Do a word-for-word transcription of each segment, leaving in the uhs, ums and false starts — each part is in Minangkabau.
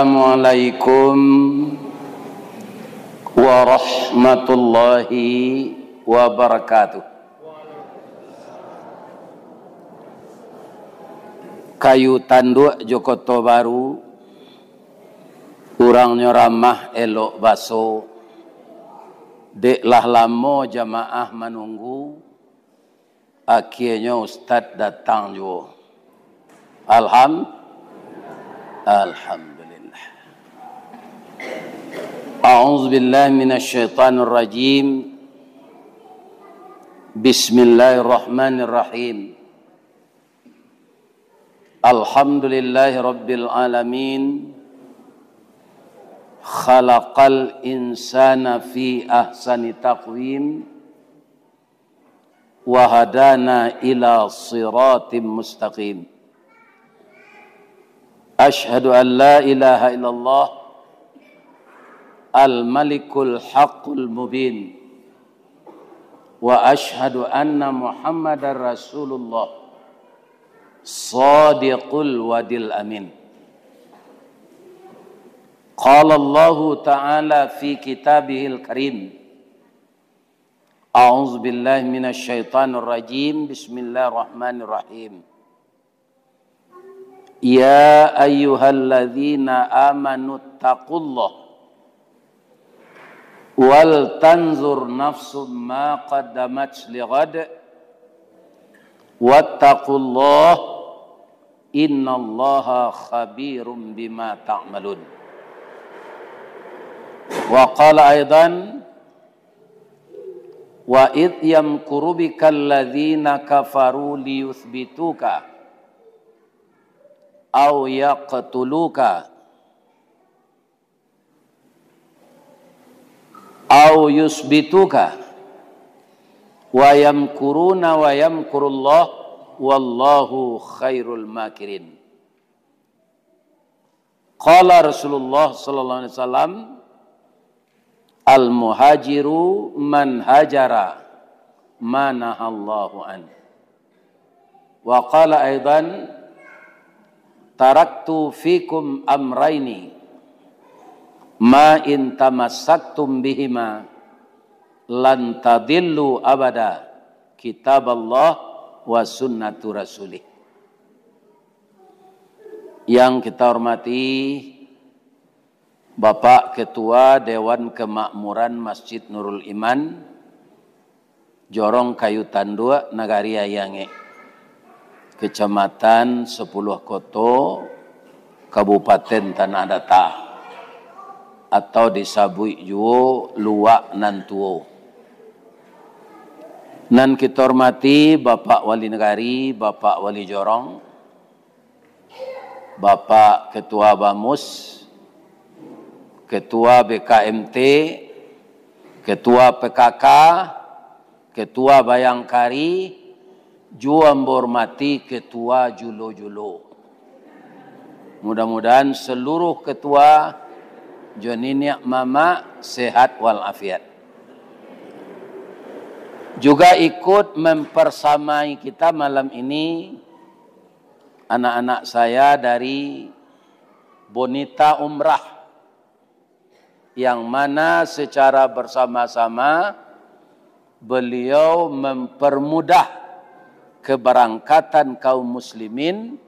Assalamualaikum warahmatullahi wabarakatuh. Kayu tanduak jo koto baru, urangnyo ramah elok baso, dek lah lamo jamaah manunggu, Akhianyo Ustaz datang juo. Alham-, Alhamdulillah. A'udzubillahi minasyaitonirrajim. Bismillahirrahmanirrahim. Alhamdulillahirabbil alamin. Khalaqal insana fi ahsani taqwim. Wa hadana ila siratim mustaqim. Asyhadu an la ilaha illallah al-malikul haqqul mubin. Wa asyhadu anna Muhammadar Rasulullah sadiqul wadil amin. Qala Allahu ta'ala fi kitabihil karim. A'udzubillahi minasyaitonirrajim. Bismillahirrahmanirrahim. Ya ayyuhalladzina amanu taqullaha wal tanzur nafsum ma qaddamat lighad. Wattaqullaha innallaha khabirum bima ta'malun. Wa qala aidan, "Wa idh yamkuru bikal ladzina kafaru liyutsbituka aw yaqtuluka aw yutsbituka wa yamkuruna wa yamkurullah wallahu khairul makirin." Qala Rasulullah sallallahu alaihi wasallam, "Al-muhajiru man hajara ma nahallahu an." Wa qala aidan, "Taraktu fikum amraini, ma in tamassaktum bihima, lan tadillu abada, kitaballah wa sunnatu rasulih." Yang kita hormati Bapak Ketua Dewan Kemakmuran Masjid Nurul Iman, Jorong Kayu Tanduak, Nagari Ayie Angek, Kecamatan Sepuluh Koto, Kabupaten Tanah Datar, atau disabuik juo Luak Nan Tuo. Nan kita hormati Bapak Wali Nagari, Bapak Wali Jorong, Bapak Ketua Bamus, Ketua B K M T, Ketua P K K, Ketua Bayangkari, juo ambo hormati Ketua Julo-Julo. Mudah-mudahan seluruh ketua jo niniak mamak sehat walafiat. Juga ikut mempersamai kita malam ini anak-anak saya dari Bonita Umrah, yang mana secara bersama-sama beliau mempermudah keberangkatan kaum muslimin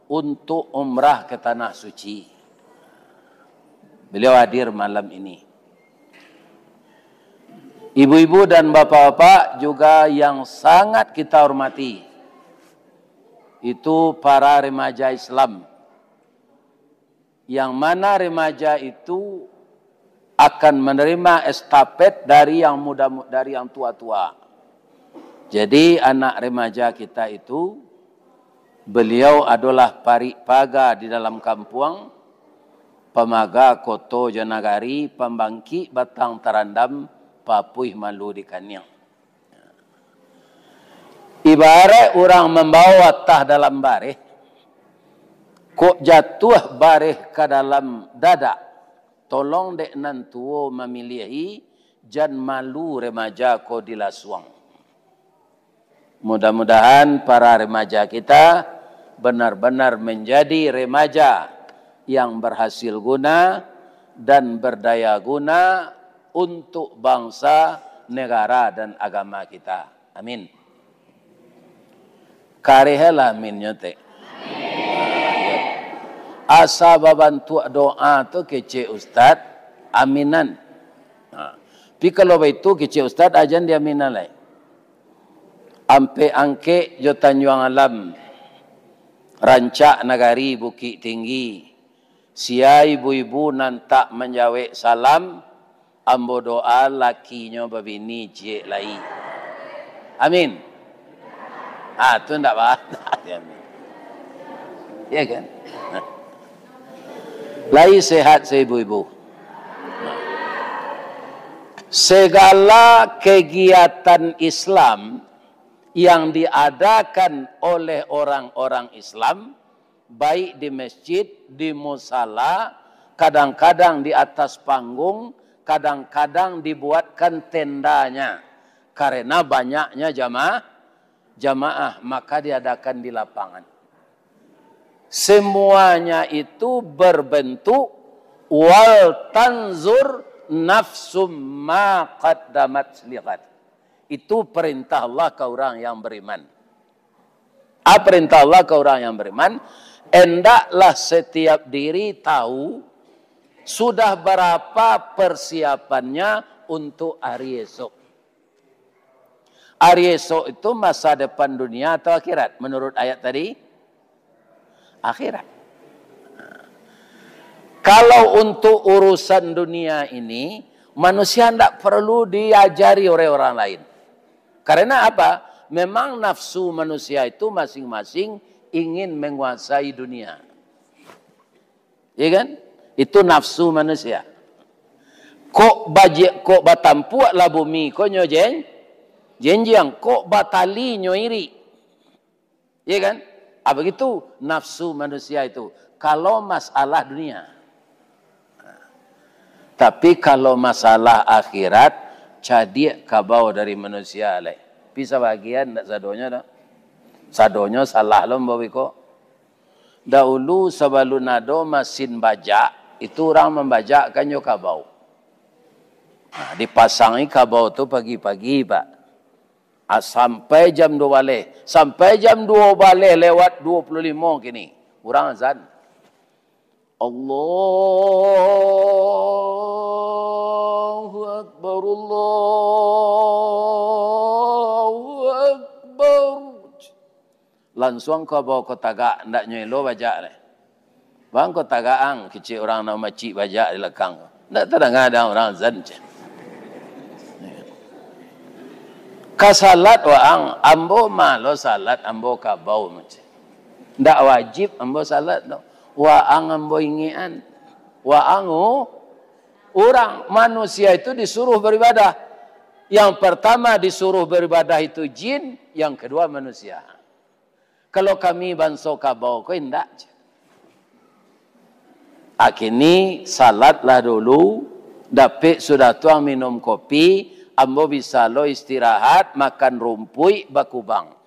untuk umrah ke Tanah Suci. Beliau hadir malam ini. Ibu-ibu dan bapak-bapak juga yang sangat kita hormati, itu para remaja Islam, yang mana remaja itu akan menerima estafet dari yang muda, dari yang tua-tua. Jadi, anak remaja kita itu, beliau adolah parik paga di dalam kampuang, pamaga koto jo nagari, pambangkik batang tarandam, papuih malu di kaniang. Ibarat urang mambawa tah dalam bareh, kok jatuah bareh ka dalam dadak, tolong dek nan tuo mamiliahi, jan malu remaja ko dilasuang. Mudah-mudahan para remaja kita benar-benar menjadi remaja yang berhasil guna dan berdaya guna untuk bangsa, negara, dan agama kita. Amin. Karehlah aminnyo, tek. Asa babantuak doa tu kecek ustad, aminan. Ha. Tapi kalau baitu kecek ustad, ajan diaminan lai. Ampek Angkek jo Tanjuang Alam, rancak nagari Bukik Tinggi. Sia ibu-ibu nan tak manjawek salam, ambo doa lakinyo babini ciek lai. Amin. Ah, tu ndak ba-, amin. Ya kan? Lai sehat seibu-ibu. Segala kegiatan Islam yang diadakan oleh orang-orang Islam, baik di masjid, di musala, kadang-kadang di atas panggung, kadang-kadang dibuatkan tendanya, karena banyaknya jamaah, jamaah, maka diadakan di lapangan. Semuanya itu berbentuk, "Wal tanzur nafsum ma qaddamat lighad." Itu perintah Allah ka urang yang beriman. Ah, perintah Allah ka urang yang beriman, hendaklah setiap diri tahu sudah berapa persiapannya untuk hari esok. Hari esok itu masa depan dunia atau akhirat? Menurut ayat tadi, akhirat. Kalau untuk urusan dunia ini, manusia ndak perlu diajari oleh orang lain. Karena apa? Memang nafsu manusia itu masing-masing ingin menguasai dunia. Ya kan? Itu nafsu manusia. Kok bajik, kok batampuak lah bumi, kok nyo jen-, jenjang, kok batali nyo irik. Ya kan? Ah, begitu nafsu manusia itu. Kalau masalah dunia. Tapi kalau masalah akhirat, cadiak kabau dari manusia lai. Tapi sabagian, ndak sadonyo doh. Sadonyo salah lo, ambo biko. Dahulu sabalun ado masin bajak, itu urang mambajakkan jo kabau. Nah, dipasangi kabau tu pagi-pagi, Pak. Ah, sampai jam dua baleh. Sampai jam dua baleh lewat dua puluh limo kini. Urang azan. Allahu Akbar, Allahu Akbar. Lansuang kabau ko tagak, ndak nyo elo bajak lai. Bang, ko tagak ang, kecek urang nan mamacik bajak di lakang ko. Ndak tadanga dek ang urang azan, cek. Ka salat waang, ambo ma lo salat, ambo kabau, cek. Ndak wajib ambo salat tu. Waang ambo ingekan. Waang u-, urang, manusia itu disuruh beribadah. Yang pertama disuruh beribadah itu jin, yang kedua manusia. Kalau kami banso kabau ko indak, cek. Ah, kini salatlah dulu, dapek sudah tu ang minum kopi, ambo bisa lo istirahat, makan rumpuik, bakubang.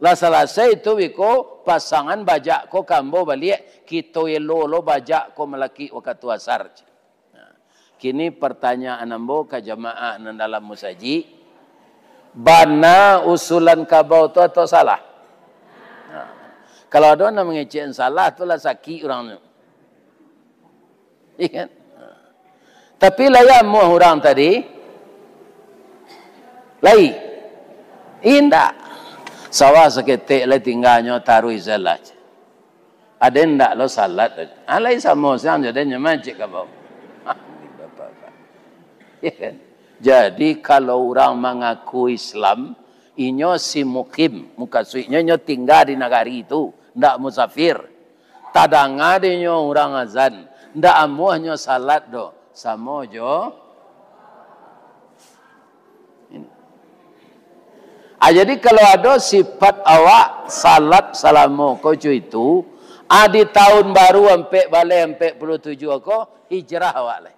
Lah salasai tu biko, pasangan bajak ko ka ambo baliak, kito elo lo bajak ko malakik wakatu asar, cek. Nah, kini pertanyaan ambo ka jamaah nan dalam musajik, bana usulan kabau tu atau salah? Nah, kalau ado nan mangecek salah, tu lah sakik urang tu. Iya kan? Tapi lai amuah urang tadi? Lai? Indak. Sawah saketek lai tingganyo taruih salat. Aden ndak lo salat. Alai samo siang jo den nyo majik kabau. Bapak-bapak. Ya kan? Jadi, kalau urang mangaku Islam, inyo si mukim, mukasuiknyo inyo tingga di nagari tu, ndak musafir. Tadanga dek inyo urang azan, ndak amuahnyo salat doh, samo jo. Ah, jadi kalau ado sifat awak salat salamo ko co itu, ah, di tahun baru ampek baleh ampek puluah tujuah ko, hijrah awak lai.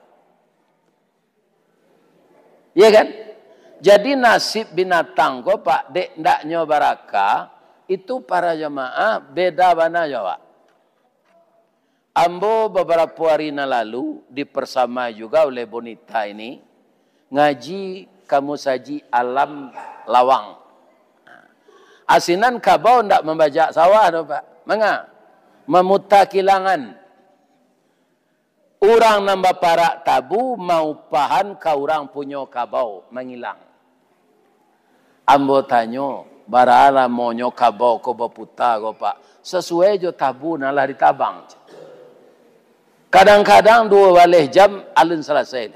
Ya kan? Jadi nasib binatang ko, Pak, dek ndaknyo baraka, itu para jamaah beda bana jo awak. Ambo babarapo ari nan lalu dipasamai juga oleh Bonita ini, ngaji ka musajik Alam Lawang. Asinan kabau ndak mambajak sawah doh, Pak. Manga? Mamuta kilangan. Urang nan baparak tabu maupahan ka urang punyo kabau, mangilang. Ambo tanyo, bara lamonyo kabau ko baputa ko, Pak? Sasuai jo tabu nan lah ditabang. Kadang-kadang duo baleh jam alun salasai.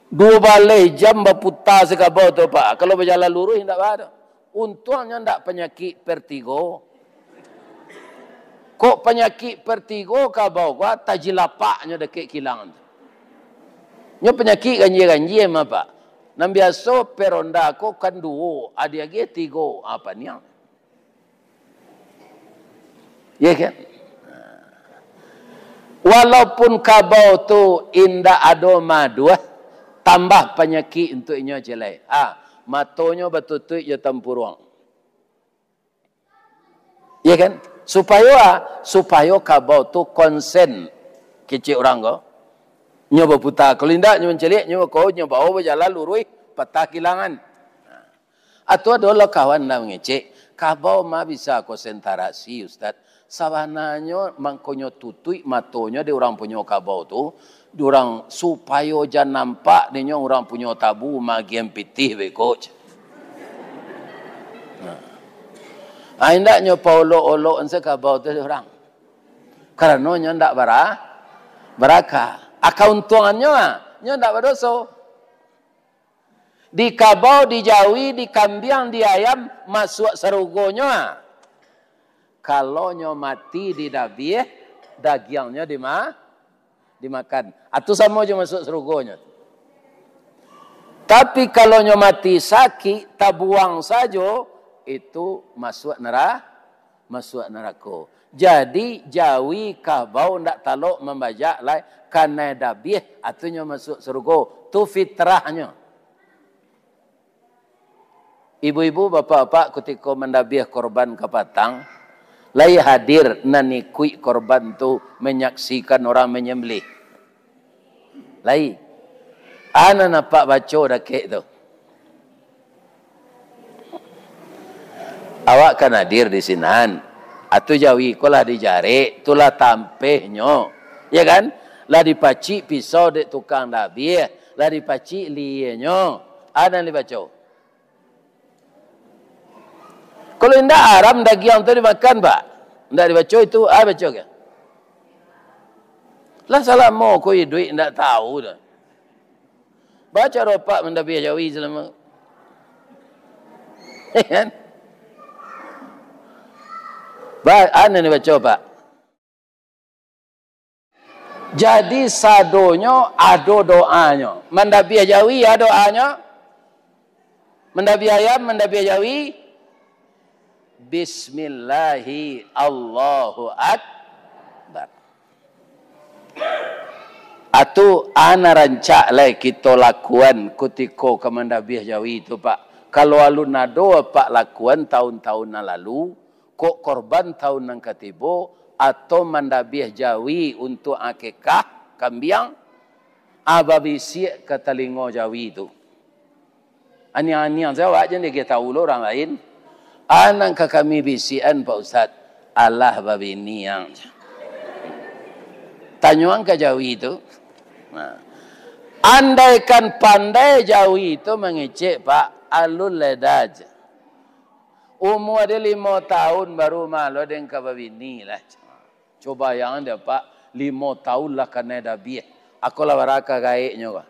Duo baleh jam baputa si kabau tu, Pak. Kalau bajalan luruih, indak baa doh. Untuangnyo ndak panyakik vertigo. Kok panyakik vertigo kabau ko, tajilapaknyo dakek kilang tu. Nyo panyakik ganjia-ganjia mah, Pak. Nan biaso peronda ko kan duo, adiagiah tigo, apa niang. Ya kan? Walaupun kabau tu indak ado maduah, tambah panyakik untuak inyo ciek lai. Ha, matonyo batutuik jo tampuruang. Ya kan? Supayo, ha, supayo kabau tu konsen kecek urang ko. Nyo baputa. Kalau indak, nyo mancaliak, nyo ko, nyo bawo bajalan luruih, patah kilangan. Atau ado lo kawan nan mangecek, "Kabau ma bisa konsentrasi, Ustaz?" Sabananyo mangkonyo tutuik matonyo di urang punyo kabau tu, di urang supayo jan nampak dinyo urang punyo tabu magian pitih beko. Nah. Ah, indaknyo paolok-olok se kabau tu di urang. Karano nyo ndak bara-, baraka. Aka untuangannyo, ah, nyo ndak badoso. Di kabau, di jawi, di kambiang, di ayam, masuak sarugonyo, ah. Kalau nyo mati di dabiah, dagiangnyo dima-, dimakan. Atu samo jo masuak sarugonyo. Tapi kalau nyo mati sakik, tabuang sajo, itu masuak nera-, masuak narako. Jadi, jawi kabau ndak talok mambajak lai, kanai dabiah, atunyo masuak sarugo. Tu fitrahnyo. Ibu-ibu, bapak-bapak, kutiko mandabiah korban kapatang, lai hadir nan ikuik korban tu manyaksikan urang manyambelih? Lai. Ana nampak baco dakek tu. Awak kan hadir di sinan. Atu jawi ko lah dijarek, tu lah tampehnyo. Ya kan? Lah dipacik pisau dek tukang dabiah, lah dipacik lienyo. Ana dibaco. Kalau indak haram dagiang tu dimakan, Pak. Indak dibaco itu, ah, baco ke? Lah salamo ko iduik indak tahu dah. Baco ro, Pak, mandabiah jawi salamo. Kan? Ba-, anu ni baco, Pak. Jadi, sadonyo ado doanyo. Mandabiah jawi, ado doanyo. Mandabiah ayam, mandabiah jawi. Bismillahi, Allahu Akbar. Atu, ana rancak lai kito lakuan kutiko ka mandabiah jawi tu, Pak. Kalau alun ado apak lakuan tahun-tahun nan lalu, kok korban tahun nan ka tibo, atau mandabiah jawi untuak akikah kambiang, ah, babisiak ka talingo jawi tu. Aniang-aniang sajo awak, jan diagiah tahu lo urang lain. Ah, nan ka kami bisiakan, Pak Ustaz, alah babini ang. Tanyoan ka jawi tu. Nah. Andaikan pandai jawi tu mangecek, Pak, alun lai dah. Umua den limo tahun baru malo den ka babini lah. Cubo bayangkan dek Apak, limo tahun lah kanai dabiah. Ako lah bara ka gaeknyo ko.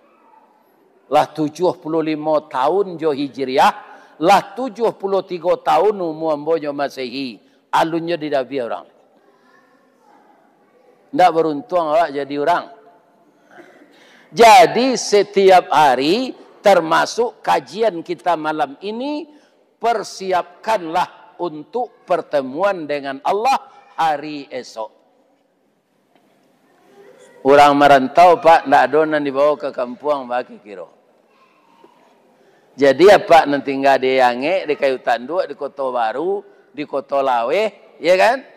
Lah tujuah puluah limo tahun jo Hijriah, lah tujuah puluah tigo tahun umua ambo jo Masehi, alun jo didabiah urang. Ndak baruntuang awak jadi urang. Jadi, setiap hari, termasuk kajian kita malam ini, persiapkanlah untuk pertemuan dengan Allah hari esok. Urang marantau, Pak, ndak ado nan dibawa ka kampuang, Pak, kiro. Jadi, Apak nan tingga di Angek, di Kayu Tanduak, di Koto Baru, di Koto Laweh, ya kan?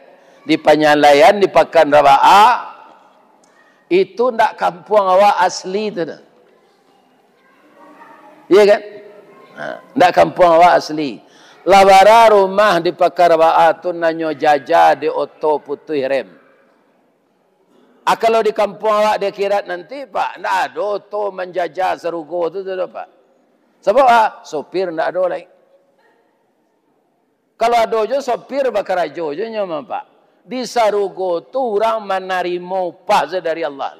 Di Panyalaian, di Pakan Rabaak, itu ndak kampuang awak asli tu doh. Iya kan? Ha, ndak kampuang awak asli. Lah bara rumah di Pakan Rabaak tu nan nyo jaja di oto putuih rem. Ah, kalau di kampuang awak di akhirat nanti, Pak, ndak ado oto manjaja sarugo tu, tu doh, Pak. Sabab, ah, sopir ndak ado lai. Kalau ado jo sopir bakarajo jo nyo mah, Pak. Di sarugo tu urang manarimo upah se dari Allah.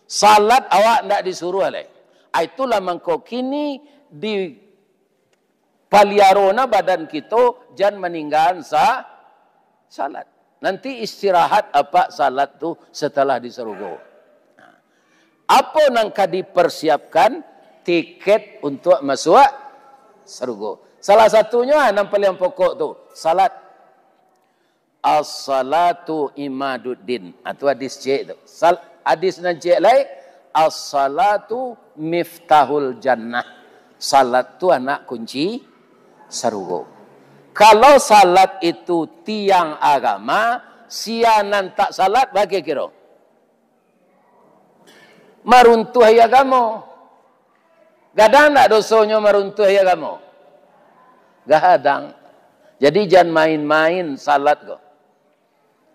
Salat awak ndak disuruah lai. Ah, itulah mangko kini dipaliarona badan kito, jan maninggaan sa-, salat. Nanti istirahat apak salat tu setelah di sarugo. Apo nan ka dipersiapkan? Tiket untuak masuak sarugo. Salah satunyo, ah, nan paliang pokok tu, salat. "As-salatu imaduddin." Ah, tu hadis ciek tu. Sal-, hadis nan ciek lai, "As-salatu miftahul jannah." Salat tu anak kunci sarugo. Kalau salat itu tiang agama, sia nan tak salat, baa kiro-kiro? Maruntuahi agamo. Gadang ndak dosonyo maruntuahi agamo? Gadang. Jadi, jan main-main salat ko.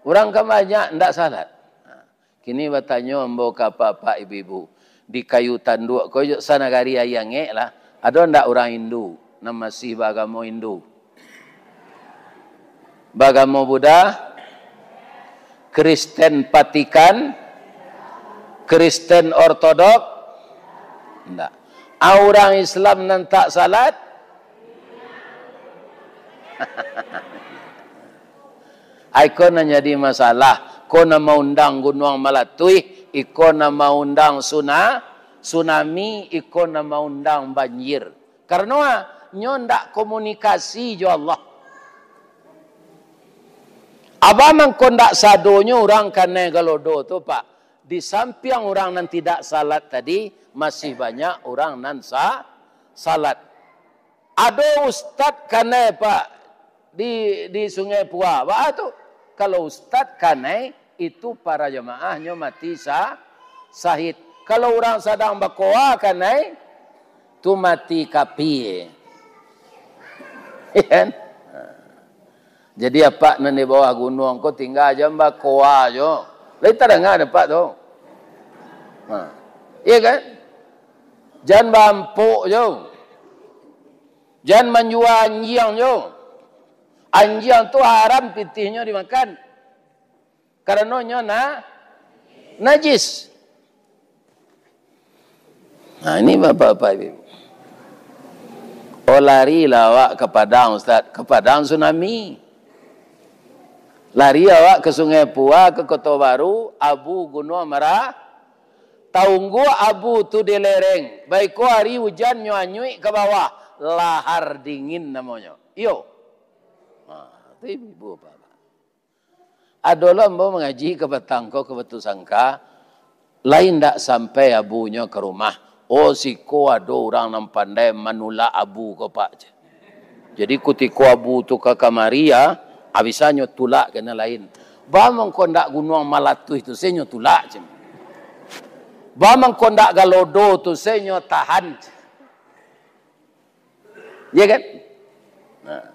Urang kan banyak ndak salat. Nah, kini batanyo ambo ka apak-apak, ibu-ibu, di Kayu Tanduak ko, jo sanagari Ayie Angek lah, ado ndak urang Hindu nan masih baagamo Hindu? Bagamo Buddha, Kristen Vatikan, Kristen Ortodok, ndak. A, urang Islam nan tak salat? Ai, iko nan jadi masalah. Ko nan maundang gunuang malatuih, iko nan maundang suna-, tsunami, iko nan maundang banjir. Karano, ah, nyo ndak komunikasi jo Allah. Aba mangko ndak sadonyo urang kanai galodo tu, Pak. Di sampiang urang nan tidak salat tadi, masih banyak urang nan sa-, salat. Ado ustad kanai, Pak, di, di Sungai Pua. Baa tu? Kalau ustad kanai, itu para jamaah nyo mati sa-, sahid. Kalau urang sadang bakoa kanai, tu mati kapie. Iya kan? Jadi, apak nan di bawah gunuang ko tingga jan bakoa jo. Lai tadanga dek apak tu? Ha. Iya kan? Jan baampok jo. Jan manjua anjiang jo. Anjiang tu haram pitihnyo dimakan. Karano nyo na-, najis. Nah, ini bapak-bapak, ibu-ibu. Oh, larilah awak ka Padang, Ustaz. Ka Padang tsunami. Lari awak ka Sungai Pua, ka Koto Baru, abu Gunuang Mara-, taunggu abu tu di lereng. Baiko ari ujan nyo anyuik ka bawah, lahar dingin namonyo. Iyo. Nah, tu ibu-ibu, bapak-bapak. Ado lo ambo mangaji ka patang ko ka Batusangka, lai ndak sampai abunyo ka rumah. Oh, siko ado urang nan pandai manulak abu ko, Pak, ceh. Jadi, kutiko abu tu ka kamari, ya, ah, bisa nyo tulak ka nan lain. Baa mangko ndak gunuang malatuih tu se nyo tulak, ceh. Baa mangko ndak galodo tu se nyo tahan, ceh. Ya kan? Nah.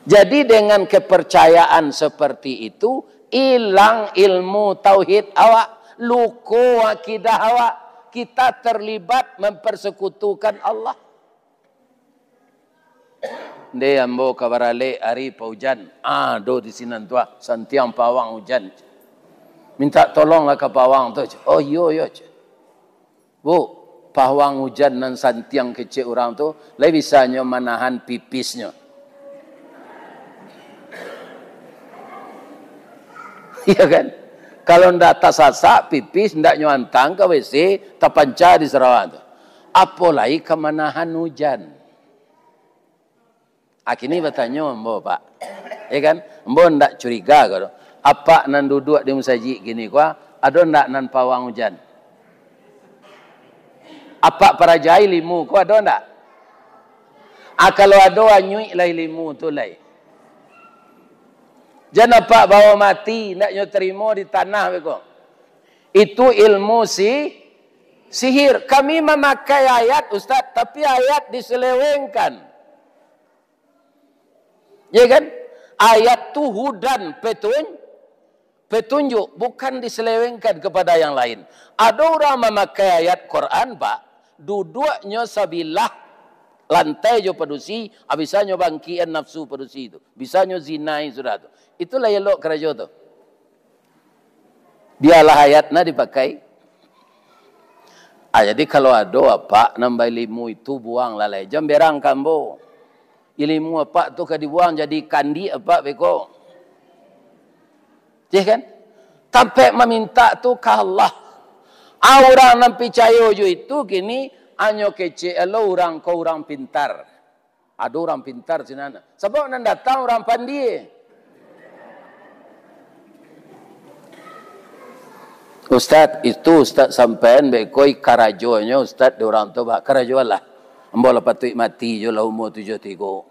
Jadi, dengan kepercayaan seperti itu, ilang ilmu tauhid awak, luko akidah awak, kita terlibat mempersekutukan Allah. Ndeh, ambo ka baralek ari paujan. Ado di sinan tu, ah, santiang pawang ujan. Minta tolonglah ka pawang tu, ceh. Oh, iyo, iyo, ceh. Bu, pawang ujan nan santiang kecek urang tu, lai bisa nyo manahan pipisnyo. Iya kan? Kalau ndak tasasak pipis, ndak nyo antang ka W C, tapanca di sarawa tu. Apo lai ka manahan ujan. Ah, kini batanyo ambo, Pak. Ya kan? Ambo ndak curiga ko. Apak nan duduak di musajik kini ko, ado ndak nan pawang ujan? Apak parajai limu ko, ado ndak? Ah, kalau ado, anyuik lai limu tu lai. Jan apak bawa mati, ndak nyo tarimo di tanah beko. Itu ilmu si, sihir. Kami mamakai ayat, Ustaz, tapi ayat diselewengkan. Ya kan? Ayat tu hudan, petun-, petunjuk, bukan diselewengkan kepada yang lain. Ado urang mamakai ayat Quran, Pak, duduaknyo sabilah lantai jo padusi, ah, bisanyo bangkikan nafsu padusi tu. Bisanyo zinai sudah tu. Itulah elok karajo tu. Bialah ayat nan dipakai. Ah, jadi kalau ado apak nan bailimu itu, buanglah lai. Jan berang ka ambo. Ilimu apak tu ka dibuang jadi kandik apak beko. Cih kan? Tampek mamintak tu ka Allah. Ah, urang nan picayo jo itu kini hanyo kecek lo urang ko urang pintar. Ado urang pintar sinan. Sabab nan datang urang pandie. Ustaz, itu Ustaz sampaian bekoi karajonyo Ustaz di urang tu, bah, karajolah. Ambo lah patuik mati jo lah umur tujuah tigo.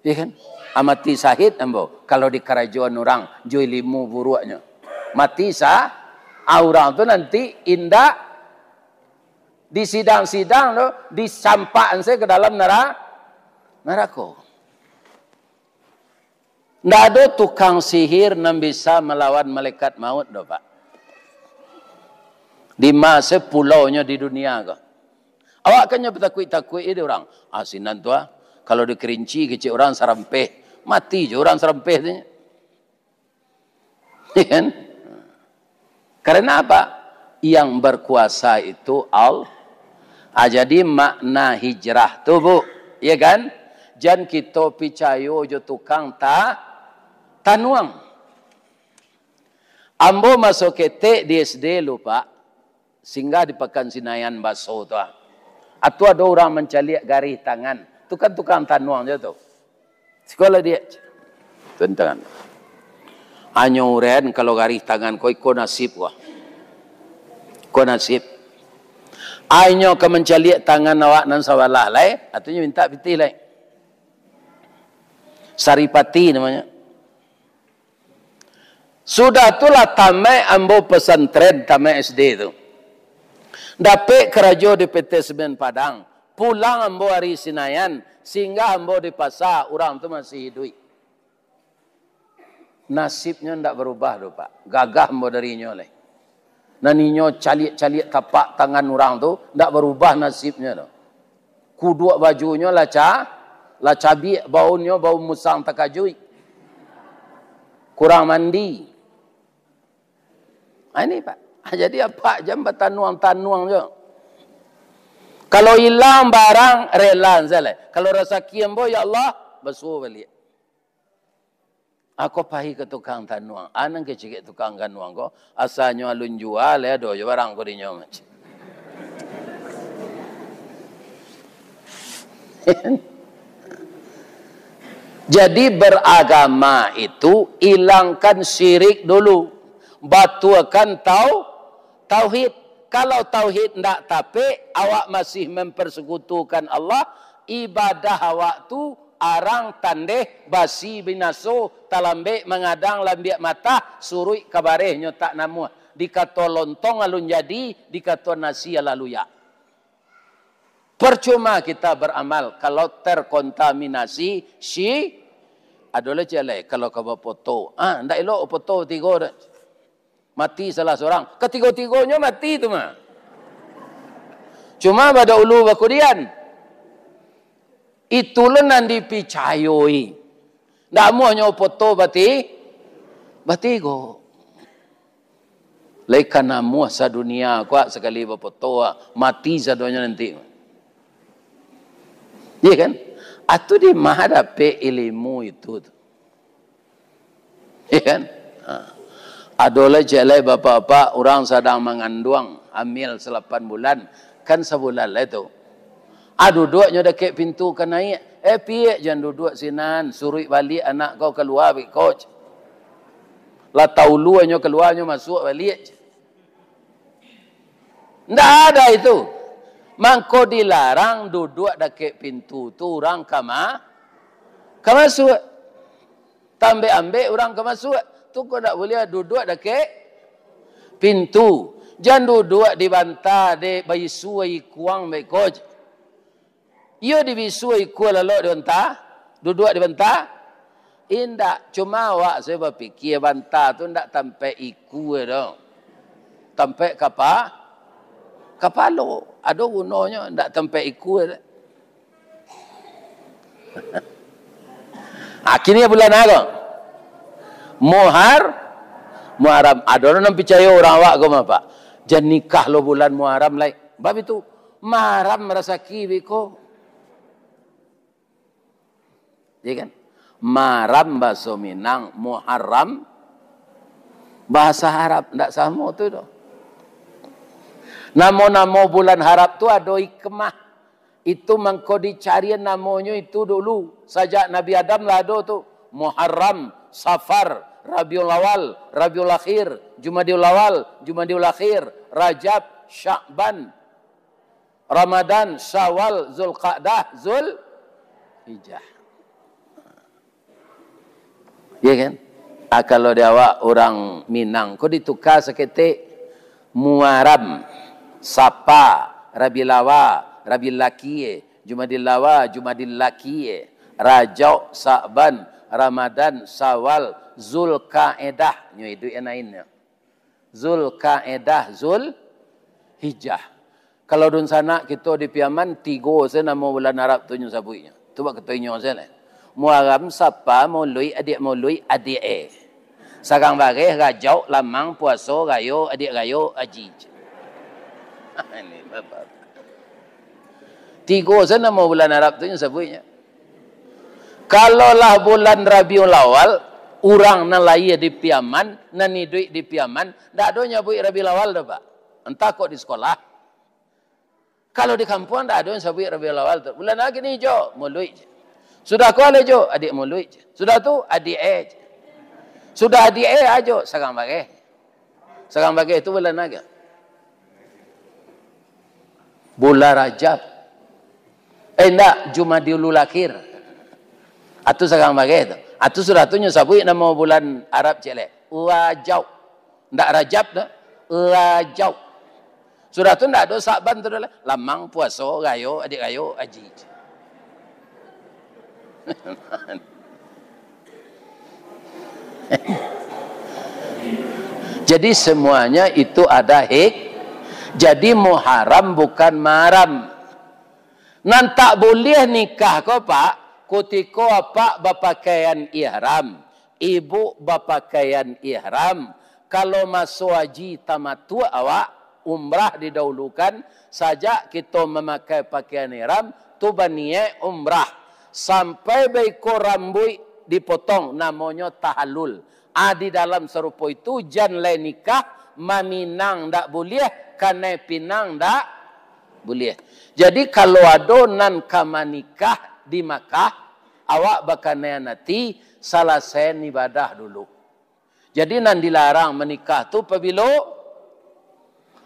Iya kan? Ah, mati sahid ambo, kalau di karajoan urang, jo ilimu buruaknyo. Mati sa-, ah, urang tu nanti indak di sidang-sidang tu, disampakan se ke dalam nara-, narako. Ndak ado tukang sihir nan bisa malawan malaikat maut doh, Pak. Di ma se pulaunyo di dunia ko. Awak kan nyo batakuik-takuik di urang. Ah, sinan tu ah, kalau di Kerinci kecek urang sarampeh, mati jo urang sarampeh tu. Iya kan? Karena apa? Yang berkuasa itu Allah. Ah, jadi makna hijrah tu, Bu, iya kan? Jan kito picayo jo tukang ta-, tanuang. Ambo maso ketek di S D lu, Pak, singgah di Pakan Sinayan baso tu, ah. Atu ado urang mancaliak garih tangan. Tu kan tukang tanuang je tu. Sikolah dia. Tantangan. Hanyo uren kalau garih tangan ko iko nasib ko. Ko nasib. Ai nyo ka mancaliak tangan awak nan sabalah lai, atunyo mintak pitih lai. Saripati namonyo. Sudah tu lah tamaik ambo pesantren, tamaik S D tu. Dapek karajo di P T Semen Padang. Pulang ambo ari Sinayan, singgah ambo di pasa, urang tu masih iduik. Nasibnyo ndak barubah doh, Pak. Gagah ambo dari inyo lai. Nan inyo caliak-caliak tapak tangan urang tu, ndak barubah nasibnyo doh. Kuduak bajunyo lah ca-, lah cabiak, baunnyo bau musang takajuik. Kurang mandi. Ah, ini, Pak. Ah, jadi apak jan batanuang-tanuang jo. Kalau ilang barang, rela sajo lai. Kalau rasaki ambo, ya Allah, basuo baliak. Ako pai ka tukang tanuang. Ah, nan kecek tukang tanuang ko, asanyo alun jua, lai ado jo barang ko dinyo. Jadi, beragama itu ilangkan syirik dulu, batuakan tau-, tauhid. Kalau tauhid ndak tapek, awak masih mempersekutukan Allah, ibadah awak tu arang tandeh, basi binaso, talambek mangadang, lambiak matah, suruik ka bareh nyo tak namuah. Dikato lontong alun jadi, dikato nasi alah luyak. Percuma kita beramal kalau terkontaminasi si-, ado lai ciek lai, kalau ka bapoto. Ah, ndak elok bapoto tigo dah. Mati salah surang. Katigo-tigonyo mati tu mah. Cuma badahulu bakudian. Itu lo nan dipicayoi. Ndak amuahnyo poto bati-, batigo. Lai ka namuah sadunia ko sakali bapoto, mati sadonyo nanti. Iya kan? Atu di ma dapek ilimu itu tu. Iya kan? Ha. Ado lai ciek lai bapak-bapak, urang sadang manganduang, hamil salapan bulan, kan sabulan lai tu. Ah, duduaknyo dakek pintu ka naiak. Eh, piak jan duduak sinan, suruik baliak anak kau kalua beko. Lah taulu nyo kalua nyo masuak baliak. Ndak ada itu. Mangko dilarang duduak dakek pintu tu urang ka ma-, ka masuak. Tambek-ambek urang ka masuak. Tu kok ndak buliah duduak dakek pintu. Jan duduak di banta dek baisua ikuang baiko je. Iyo dibisua ikua lalok di banta, duduak di banta. Indak, cuma awak sajo bapikia banta tu indak tampek ikua doh. Tampek kapa-, kapalo. Ado gunonyo indak tampek ikua doh. Akhirnyo bulan apo? Muhar-, Muharram. Ado nan picayo urang awak ko mah, Pak. Jan nikah lo bulan Muharram lai. Bab itu, maram rasaki biko. Ya kan? Maram bahaso Minang, Muharram bahasa Arab. Ndak samo tu doh. Namo-namo bulan Arab tu ado hikmah. Itu mangko dicarian namonyo itu dulu. Sajak Nabi Adam lah ado tu. Muharram, Safar, Rabiul Awal, Rabiul Akhir, Jumadiul Awal, Jumadiul Akhir, Rajab, Sya'ban, Ramadan, Syawal, Zulqa'dah, Zulhijjah. Ya kan? Ah, kalau di awak urang Minang, ko ditukar saketek, Muaram, Sapa, Rabilawa, Rabilakie, Jumadil Lawa, Jumadil Lakie, Rajab, Sa'ban, Ramadan, Sawal, Zulkaedah. Nyo iduik nan lainnyo. Zulkaedah, Zulhijjah. Kalau dunsanak kito di Piaman, tigo se namo bulan Arab tu nyo sabuiknyo. Tu bak kato inyo se lah. Muaram, Sapa, Mauluik, Adiak Mauluik, Adiak E. Sarang bareh, Rajau, Lamang, Puaso, Rayo, Adiak Rayo, Aji. Ini bapak. Tigo se namo bulan Arab tu nyo sabuiknyo. Kalau lah bulan Rabiul Awal, urang nan lahia di Piaman, nan iduik di Piaman, ndak ado nyabuik Rabiul Awal doh, Pak. Antah kok di sekolah. Kalau di kampuang, ndak ado nyabuik Rabiul Awal tu. Bulan apo kini, Jo? Mauluik je. Sudah ko lai, Jo? Adiak Mauluik je. Sudah tu, Adiak E je. Sudah Adiak E ajo, sarang bareh. Sarang bareh tu bulan apo? Bulan Rajab. Eh, indak, Jumadiul Akhir. Atu sarang bareh tu. Atu sudah tu nyo sabuik namo bulan Arab ciek lai. Rajau. Indak Rajab tu. Rajau. Sudah tu indak ado Sa'ban tu doh lah. Lamang, Puaso, Rayo, Adiak Rayo, Aji. Jadi semuanya itu ada hik-, jadi Muharram bukan Maram. Nan tak buliah nikah ko, Pak, kutiko apak bapakaian ihram, ibu bapakaian ihram. Kalau maso haji tamatuak awak, umrah didahulukan, sajak kito mamakai pakaian ihram, tu baniaik umrah. Sampai baiko rambuik dipotong, namonyo tahallul. Ah, di dalam sarupo itu, jan lai nikah, maminang ndak buliah, kanai pinang ndak buliah. Jadi, kalau ado nan ka manikah di Makkah, awak bakanaian ati, salasaian ibadah dulu. Jadi, nan dilarang manikah tu pabilo?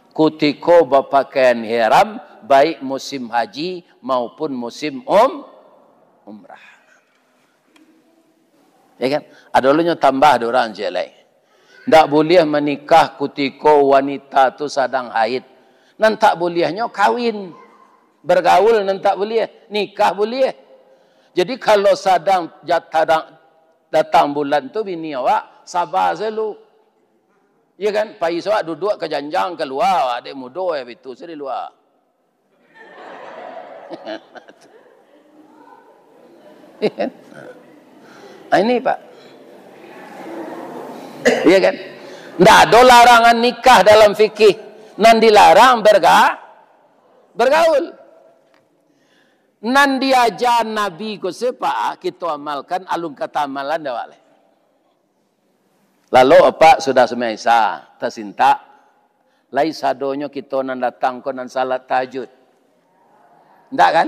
Kutiko bapakaian ihram, baik musim haji maupun musim um-, umrah. Ya kan? Ado lo nyo tambah dek urang ciek lai. Ndak buliah manikah kutiko wanita tu sadang haid. Nan tak buliahnyo kawin. Bergaul nan tak buliah, nikah buliah. Jadi kalau sadang jat-, sadang datang bulan tu bini awak, saba sajo lu. Ya kan? Pai awak duduak ka janjang kalua, awak dek mudo, eh, bitu sajo di lua. Ah, ini, Pak. Iya kan? Ndak ado larangan nikah dalam fikih. Nan dilarang berga-, bergaul. Nan diaja Nabi ko se, Pak, kito amalkan, alun ka taamalan dek awak lai. Lalu apak sudah sumbayang Isya, tasintak. Lai sadonyo kito nan datang ko nan salat tahajud. Ndak kan?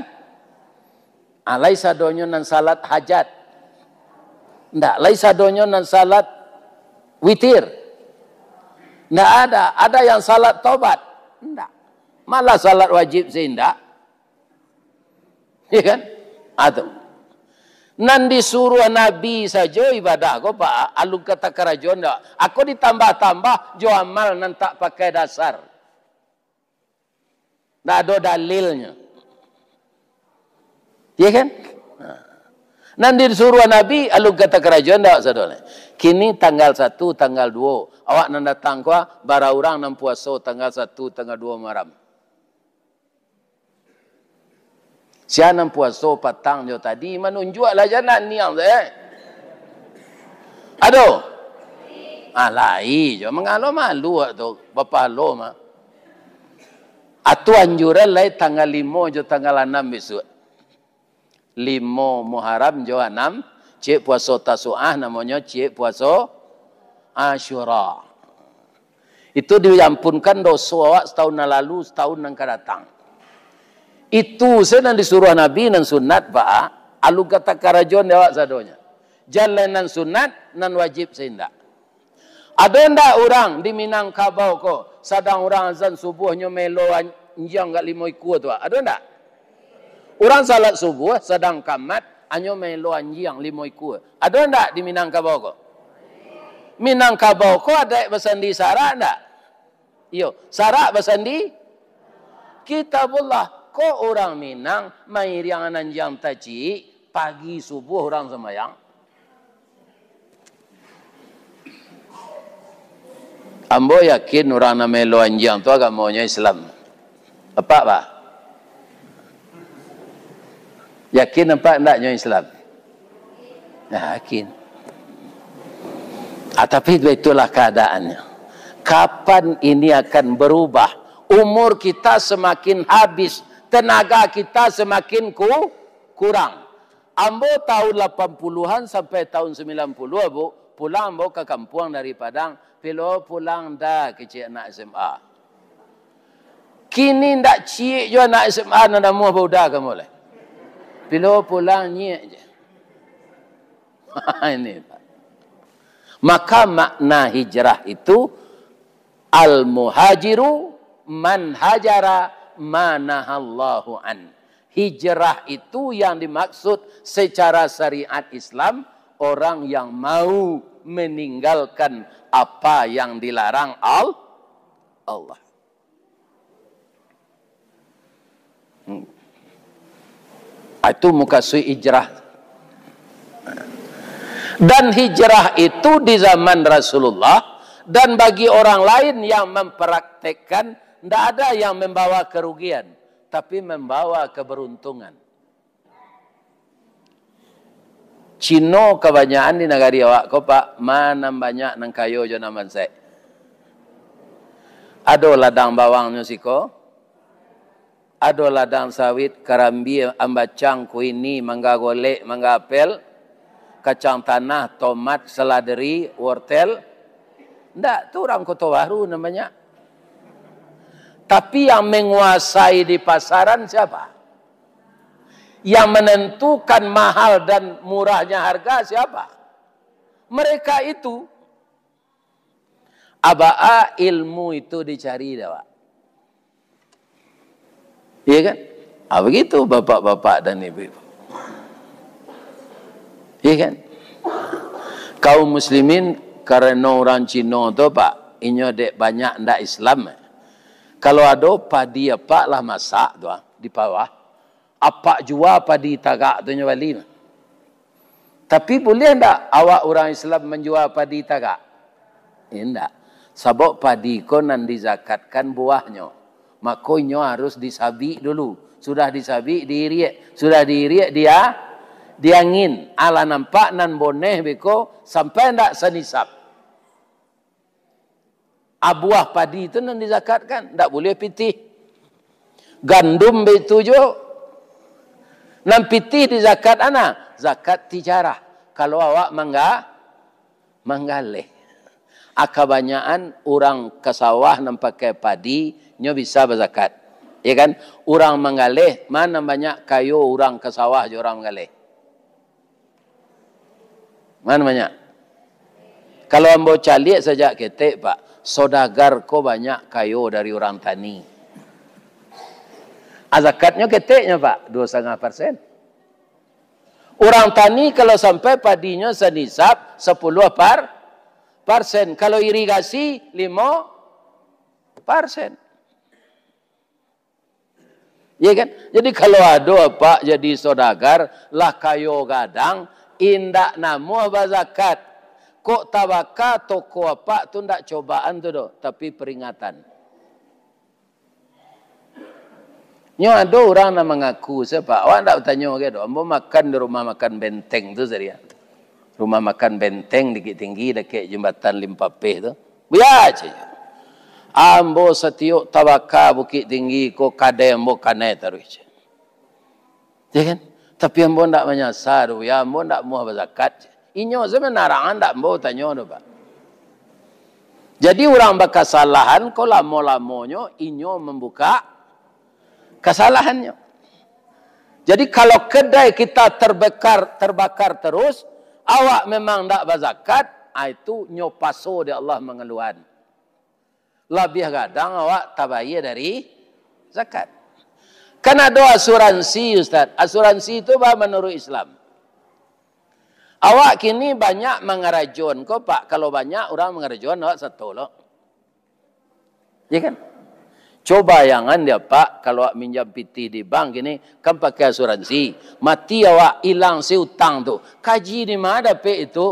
Ah, lai sadonyo nan salat hajat. Ndak, lai sadonyo nan salat witir. Ndak ada, ada yang salat tobat. Ndak. Malah salat wajib se indak. Ya kan? Ah, tu. Nan disuruah Nabi sajo ibadah ko, Pak, alun ka takarajoan ndak? Ako ditambah-tambah jo amal nan tak pakai dasar. Ndak ado dalilnyo. Iya kan? Nah. Nan disuruah Nabi, alun ka takarajoan ndak, sadonyo? Kini tanggal satu, tanggal duo, awak nan datang ko, bara urang nan puaso tanggal satu, tanggal duo Muharram? Sia nan puaso patang jo tadi, manunjuak lah jo anak niang tu, eh. Ado? Ah, lai jo, mangalo malu awak tu, bapahalo mah. Atu anjuran lai tanggal limo jo tanggal anam bisuak. Limo Muharram jo anam, ciek puaso Tasuah, namonyo ciek puaso Asyura. Itu diampunkan doso awak setahun nan lalu, setahun nan ka datang. Itu se nan disuruah Nabi, nan sunat, Pak. Alun ka takarajoan dek awak sadonyo. Jan lai nan sunat, nan wajib se indak. Ado ndak urang di Minangkabau ko, sadang urang azan subuah nyo maelo anjiang gak limo ikua tu, Pak? Ado ndak? Urang salat subuah sadang kamat, anyo maelo anjiang limo ikua. Ado ndak di Minangkabau ko? Minangkabau ko adaik basandi sarak ndak? Iyo, sarak basandi Kitabullah. Ko urang Minang mairiang anjiang taciik, pagi subuah urang sumbayang. Ambo yakin urang nan maelo anjiang tu agamonyo Islam. Apak, Pak? Yakin apak ndaknyo Islam? Yakin. Ah, tapi itulah keadaannya. Kapan ini akan berubah? Umur kita semakin habis, tenaga kita semakin ku-, kurang. Ambo tahun lapan puluhan sampai tahun sembilan puluh, Bu, pulang ambo ka kampuang dari Padang, pilo pulang ndak kecek anak S M A. Kini ndak ciek jo anak S M A nan namuah bauda ka ambo lai. Pilo pulang nyiak je. Ini, Pak. Maka makna hijrah itu, al-muhajiru man hajara ma nahallahu an. Hijrah itu yang dimaksud secara syariat Islam, orang yang mau meninggalkan apa yang dilarang Al-, Allah. Hmm. Itu mukasuik hijrah. Dan hijrah itu di zaman Rasulullah, dan bagi orang lain yang mempraktekkan, ndak ada yang membawa kerugian, tapi membawa keberuntungan. Cino kabanyakan di nagari awak ko, Pak, ma nan banyak nan kayo jo nan bansaik. Ado ladang bawangnyo siko, ado ladang sawit, karambia, ambacang, kuini, mangga golek, mangga apel, kacang tanah, tomat, seladeri, wortel. Ndak, tu urang Koto Baru nan banyak. Tapi yang menguasai di pasaran siapa? Yang menentukan mahal dan murahnya harga siapa? Mereka itu. Abaa ilmu itu dicari dek awak. Iya kan? Ah, begitu bapak-bapak dan ibu-ibu. Iya kan? Kaum muslimin, karano urang Cino tu, Pak, inyo dek banyak ndak Islam. Kalau ado padi apak lah masak tu, ah, di pawah, apak jua padi tagak tu nyo bali. Tapi buliah ndak awak urang Islam manjua padi tagak? Indak. Sabab padi ko nan dizakatkan buahnyo. Mako inyo harus disabik dulu. Sudah disabik, diiriak. Sudah diiriak, dia, diangin. Alah nampak nan boneh beko, sampai ndak sanisab. Abuah padi tu nan dizakatkan, ndak buliah pitih. Gandum baitu juo. Nan pitih dizakat ana, zakat tijarah. Kalau awak mangga-, manggaleh. A, kabanyakan urang ka sawah nan pakai padi, nyo bisa bazakat. Ya kan? Urang manggaleh, ma nan banyak kayo urang ka sawah jo urang manggaleh? Ma nan banyak? Kalau ambo caliak sajak ketek, Pak, sodagar ko banyak kayo dari urang tani. A, zakatnyo keteknyo, Pak, duo satangah persen. Urang tani kalau sampai padinyo sanisab sapuluah par-, parsen, kalau irigasi limo parsen. Ya kan? Jadi kalau ado apak jadi saudagar, lah kayo gadang, indak namuah bazakat. Kok tabaka toko apak tu ndak cobaan tu doh, tapi peringatan. Nyo ado urang nan mangaku, "Sia, Pak, awak ndak batanyo ge doh, ambo makan di rumah makan Benteng tu sadia. Rumah makan Benteng Bukittinggi, dakek jambatan Limpapeh tu." Buya, cek. Ambo satiok tabaka Bukittinggi ko, kadai ambo kanai taruih, cek. Ya kan? Tapi ambo ndak manyasa doh, ya, ambo ndak muah bazakat, cek. Inyo se manarang, ndak ambo tanyo doh, Pak. Jadi urang bakasalahan ko lamo-lamonyo inyo mambuka kasalahannyo. Jadi kalau kedai kita terbakar, terbakar terus, awak memang ndak bazakat, ah, itu nyo paso dek Allah mangaluan. Labiah gadang awak tabayia dari zakat. Kan ado asuransi, Ustaz. Asuransi tu bah manuruik Islam. Awak kini banyak mangarajoan ko, Pak. Kalau banyak urang mangarajoan, awak sato lo. Ya kan? Coba bayangan dia, Pak, kalau awak minjam pitih di bank kini, kan pakai asuransi. Mati awak, ilang se utang tu. Kaji di ma dapek itu?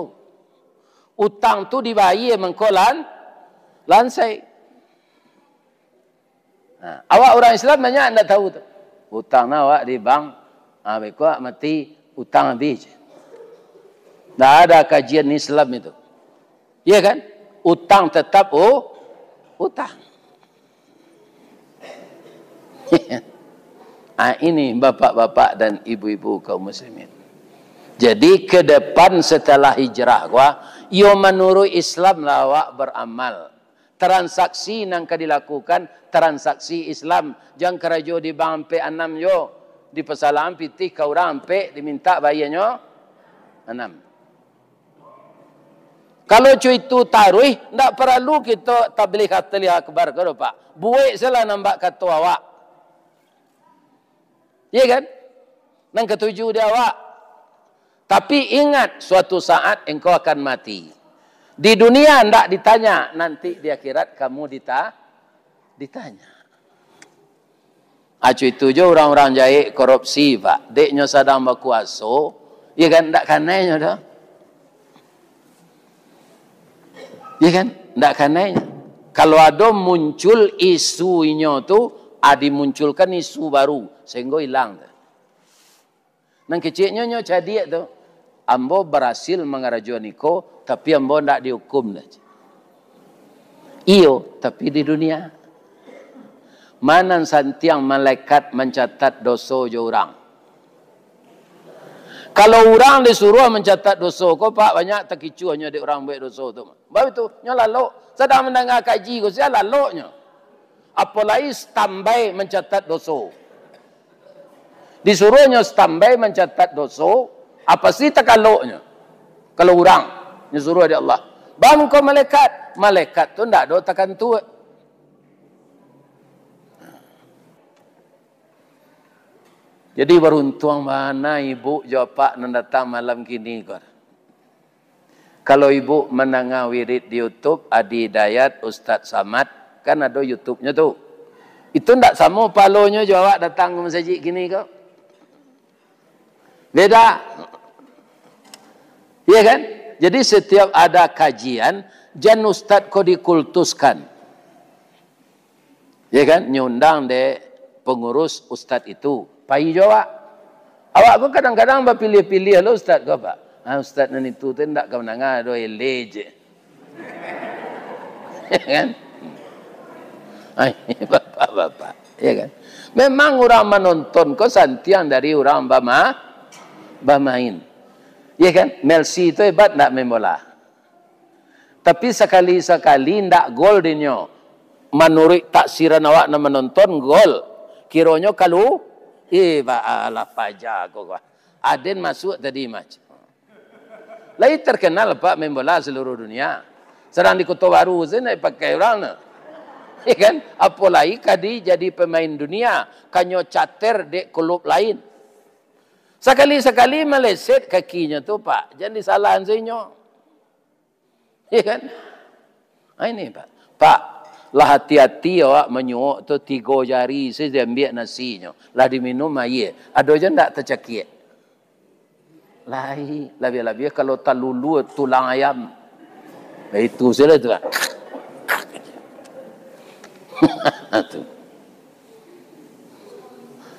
Utang tu dibayia mangko lan-, lansai. Nah, awak urang Islam banyak ndak tahu tu. Utang nah awak di bank, ah, beko awak mati, utang habis. Ndak ada kajian Islam itu. Iya kan? Utang tetap u-, utang. Ah, ini bapak-bapak dan ibu-ibu kaum muslimin. Jadi, ke depan setelah hijrah ko, iyo manuruik Islam lah awak beramal. Transaksi nan ka dilakukan, transaksi Islam. Jan karajo di bank ampek anam jo. Dipasalaan pitih ka urang ampek, dimintak bayianyo anam. Kalau co itu taruih, ndak paralu kito tabligh, tabligh akbar ko doh, Pak. Buek salah nan bak kato awak. Iya kan? Nan katuju di awak. Tapi ingat, suatu saat engkau akan mati. Di dunia ndak ditanya, nanti di akhirat kamu dita-, ditanya. Acu itu jo urang-urang jahek korupsi, Pak. Dek nyo sadang bakuaso, iya kan, ndak kanai nyo doh. Iya kan? Ndak kanai nyo. Kalau ado muncul isu inyo tu, ah, dimunculkan isu baru, sehinggo ilang tu. Nan keceknyo nyo cadiak tu, "Ambo barasil mangarajoan iko, tapi ambo ndak diukum doh." Iyo, tapi di dunia. Ma nan santiang malaikat mancatat doso jo urang? Kalau urang disuruah mancatat doso ko, Pak, banyak takicuahnyo dek urang buek doso tu. Baru tu, nyo lalok. Sadang mandanga kaji ko, sia laloknyo. Apolai standby mancatat doso. Disuruahnyo standby mancatat doso, apa sih takaloknyo? Kalau urang nyo suruah dek Allah. Bang ko malaikat, malaikat tu ndak ado takantuak. Jadi, baruntuang bana ibu jo apak nan datang malam kini ko. Kalau ibu mandanga wirid di YouTube, Adi Hidayat, Ustaz Samad, kan ado YouTube-nyo tu. Itu ndak samo pahalonyo jo awak datang ka masajik kini ko. Beda. Iya kan? Jadi, setiap ada kajian, jan ustaz ko dikultuskan. Ya kan? Nyo undang dek pengurus ustaz itu. Pai jo awak. Awak ko kadang-kadang bapiliah-piliah lo ustaz ko, Pak. Ah, ustaz nan itu tu ndak ka mandanga doh, eleh je. Ya kan? Ai, bapak-bapak. Ya kan? Memang urang manonton ko santiang dari urang bama-, bamain. Ya kan? Melsi tu hebat ndak main bola? Tapi sakali-sakali ndak gol dinyo. Manuruik taksiran awak nan manonton, gol. Kironyo kalu, eh, ba-, alah paja ko, ko. Aden masuk tadi, Mas. Lai terkenal, Pak, main bola seluruh dunia. Sadang di Koto Baru sajo ndak dipakai urang tu. Ya kan? Apolai ka dijadi pemain dunia, kanyo cater dek klub lain. Sakali-sakali maleset kakinyo tu, Pak, jan disalahan se inyo. Iya kan? Ah, ini, Pak. Pak, lah hati-hati awak manyuok tu, tigo jari se diambiak nasinyo. Lah diminum aia. Ado juo ndak tacakiak? Lai, labiah-labiah kalau talulua tulang ayam. Itu sajo tu, Pak. Tu.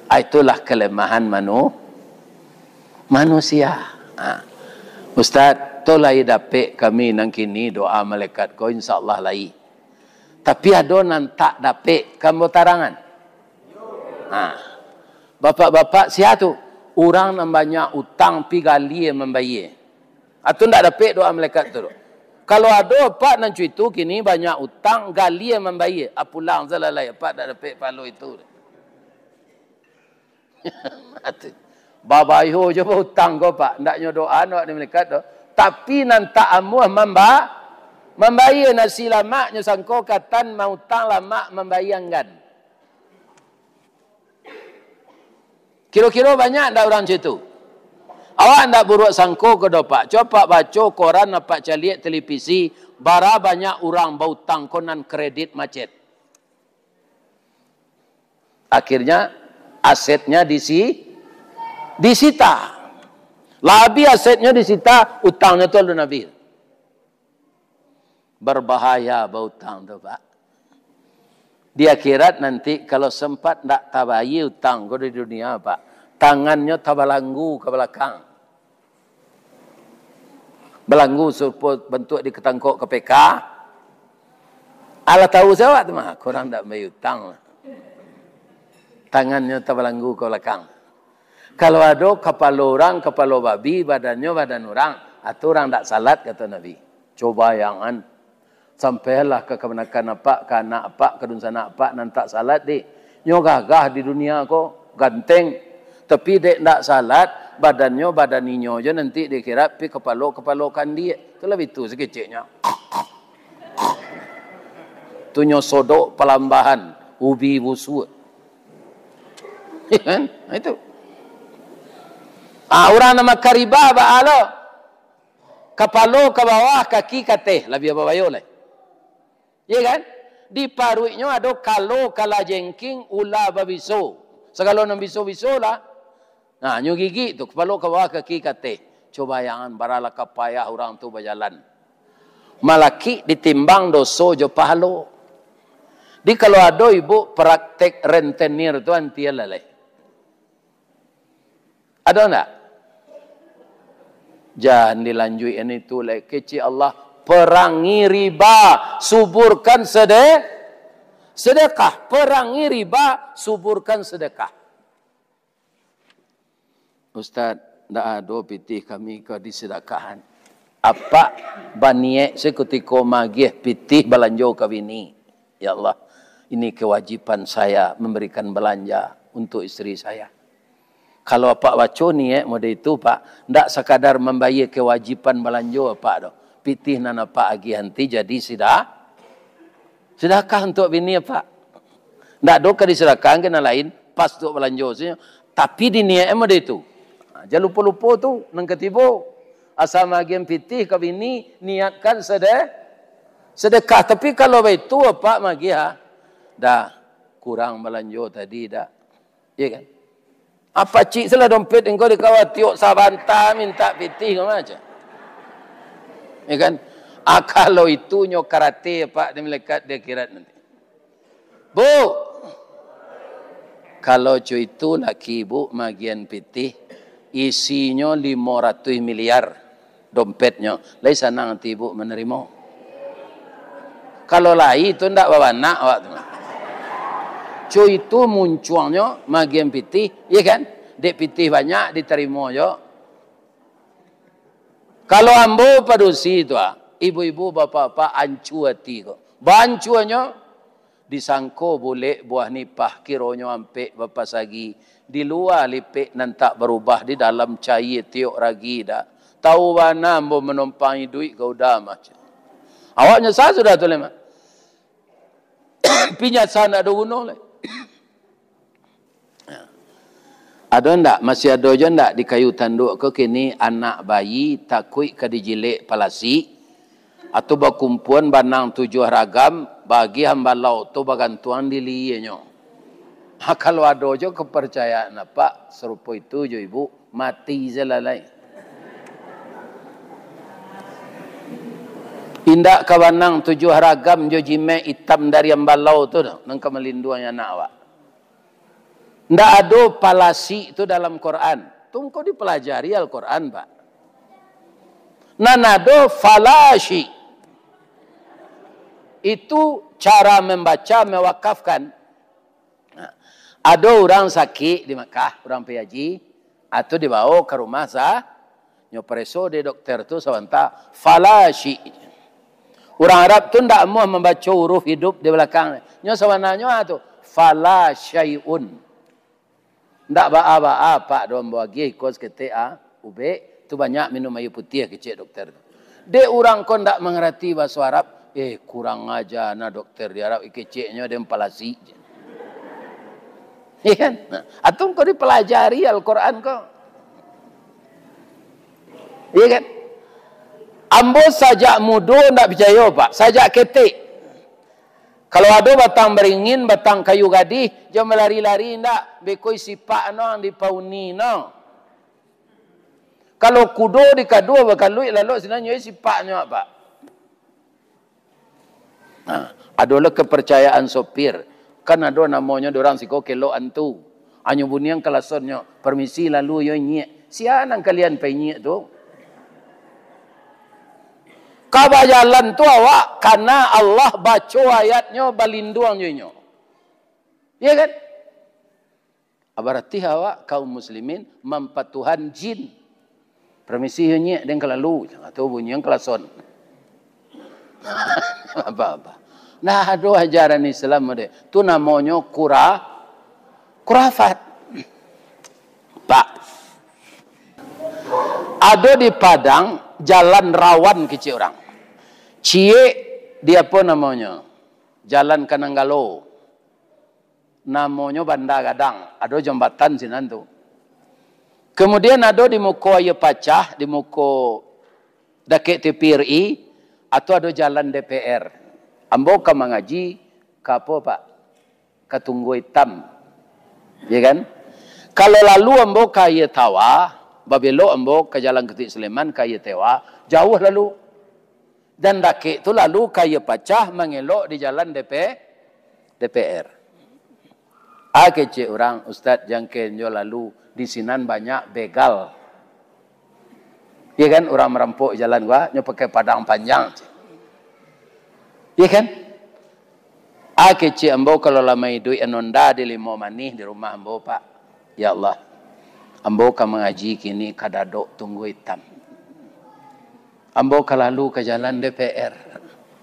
Ah, itulah kelemahan manu-, manusia. Ha. Ustaz, tu lai dapek kami nan kini doa malaikat ko, insya Allah lai. Tapi ado nan tak dapek, kan batarangan. Ha. Bapak-bapak sia tu? Urang nan banyak utang pi galie mambayie. Atau ndak dapek doa malaikat tu. Kalau ado apak nan cuitu kini banyak utang, galie mambayie, ah, pulang salalai, apak ndak dapek pahalo itu. Mati. Babayo jo bautang ko, Pak. Ndak nyo doa, ndak di malaikat tu. Tapi nan tak amuah mamba-, mambayie nasi lamaknyo sangko katan mautang lamak mambayie anggan. Kiro-kiro banyak ndak urang cam itu? Awak ndak buruak sangko ko doh, Pak. Cubo apak baco koran, apak caliak televisi, bara banyak urang bautang ko nan kredit macet. Akhirnya, asetnya disi-, disita. Lah abih asetnyo disita, utangnyo tu alun abih. Berbahaya bautang tu, Pak. Di akhirat nanti, kalau sempat ndak tabayie utang ko di dunia, Pak, tangannyo tabalanggu ka balakang. Balanggu sarupo bantuak di katangkok K P K. Alah tahu se awak tu mah, kurang ndak bayie utang. Tangannyo tabalanggu ka balakang. Kalau ado kapalo urang, kapalo babi, badannyo badan urang, ah, tu urang ndak salat, kato Nabi. Cubo bayangan, sampailah ka kamanakan apak, ka anak apak, ka dunsanak apak nan tak salat, dek. Nyo gagah di dunia ko, ganteng. Tapi dek ndak salat, badannyo badan inyo jo nanti di akhirat, pi kapalo-kapalo kandiak. Itulah bitu sakeceknyo. Tu nyo sodok palambahan, ubi busuak. Kan? Nah, itu. Ah, urang nan makan riba, baa lo? Kapalo ka bawah, kaki ka ateh, labiah babayo lai. Iya kan? Di paruiknyo ado kalo, kalajengking, ula babiso. Sagalo nan biso-biso lah. Nah, nyo gigik tu, kapalo ka bawah, kaki ka ateh. Cubo bayangan, baralah ka payah urang tu bajalan. Malakik ditimbang doso jo pahalo. Jadi, kalau ado ibu praktek rentenir tu, antialah lai. Ado ndak? Jan dilanjuikan itu lai. Kecek Allah, perangi riba, suburkan sede-, sedekah. Perangi riba, suburkan sedekah. Ustaz, ndak ado pitih kami ka disedekahan. Apak baniek sakutiko magiah pitih balanjo ka bini. Ya Allah, ini kewajiban saya memberikan belanja untuk isteri saya. Kalau apak baco niek model itu, Pak, ndak sakadar mambayie kewajiban balanjo apak doh. Pitih nan apak agiah nanti jadi sida-, sedekah untuak bini apak. Ndak ado ka disedekahkan ka nan lain, pas untuak balanjo sajo. Tapi diniek model itu. Ha, jan lupo-lupo tu, nan katibo. Asa magian pitih ka bini, niatkan sede-, sedekah. Tapi kalau baitu, apak magiah, ah, dah, kurang balanjo tadi, dah. Iya kan? Apak cik salah dompet engkau di kawah tiok sabanta minta pitih ko macam. Iya kan? Ah, kalau itu nyo karate, Pak, di malaikat di akhirat nanti. Bu, kalau co itu laki ibu magian pitih, isinyo limo ratuih miliar dompetnyo, lai sanang ati ibu manarimo. Kalau lai tu ndak babanak awak tu. Co itu muncuangnyo magian pitih, iya kan? Dek pitih banyak ditarimo jo. Kalau ambo padusi tu, ah, ibu-ibu, bapak-bapak, ancua ati ko. Baancuanyo, disangko bulek buah nipah, kironyo ampek bapasagi, di lua lipek nan tak barubah, di dalam caia tiok ragi dah. Tahu bana ambo manompang iduik ka uda mah. Awak nyasa sudah tu, lai mah. Pinyasa ndak ado guno lai. Ado ndak? Masih ado jo ndak di kayu tanduak ko kini anak bayi takuik ka dijilek palasik, atau bakumpuan banang tujuah ragam, bagi hambalau tu bagantuang di lienyo? Ha, kalau ado jo kepercayaan apak sarupo itu jo ibu, mati se lah lai. Indak ka banang tujuah ragam jo jimek itam dari hambalau tu doh, nan ka malinduang anak awak. Ndak ado palasik tu dalam Quran. Tu engkau dipelajari Al-Quran, Pak. Nan ado falasyik. Itu cara membaca mewakafkan. Nah, ado urang sakik di Makkah, urang pai haji, atau dibawa ka rumah sa-, nyo pareso dek dokter tu sabanta, falasyik. Urang Arab tu ndak amuah mambaco huruf hidup di balakang. Nyo sabananyo a tu, fala syai'un. Ndak baa-baa, Pak, doh ambo agiah iko saketek, ah, ubek, tu banyak minum aia putiah, kecek dokter tu. Dek urang ko ndak mangarati bahaso Arab, eh, kurang aja nah dokter di Arab, keceknyo den palasik je. Iya kan? Nah, atau engkau dipelajari Al-Quran ko. Iya kan? Ambo sajak mudo ndak picayo, Pak. Sajak ketek. Kalau ado batang baringin, batang kayu gadih, jan balari-lari ndak, beko sipak no ang dipauni no. Kalau kudo dikadua bakaluik lalok sinan nyo sipaknyo, Pak. Nah, adolah kepercayaan sopir. Kan ado namonyo di urang siko kelok antu. Anyo buniang kalasonnyo, "Permisi, lalu yo inyiak." Sia nan kalian painyiak tu? Ka bajalan tu awak, kana Allah baco ayatnyo, balinduang jo inyo. Iya kan? Bararti awak kaum muslimin mampatuhan jin. Permisi yo nyiak, den ka lalu. Atau bunyian kalason. Apa-apa. Nah, ado ajaran Islam mode. Tu namonyo kura-, kurafat. Pak. Ado di Padang, jalan rawan kecek urang. Ciek di apo namonyo? Jalan ka Nanggalo. Namonyo Banda Gadang, ado jambatan sinan tu. Kemudian ado di muko Aia Pacah, di muko dakek T P R I, atau ado jalan D P R. Ambo ka mangaji ka apo, Pak? Ka Tunggua Itam. Ya kan? Kalau lalu ambo ka Aia Tawa, babelok ambo ka Jalan Ketuik Sleman ka Aia Tawa, jauah lalu. Dan dakek tu lalu ka Aia Pacah mangelok di jalan D P, D P R. A kecek urang, "Ustaz, jangken jo lalu, di sinan banyak begal." Iya kan, urang marampok jalan gua, nyo pakai padang panjang. Iya kan? A kecek ambo kalau lah maiduik anonda di Limo Manih di rumah ambo, Pak. Ya Allah, ambo ka mangaji kini ka Dadok Tunggua Itam. Ambo ka lalu ka jalan D P R.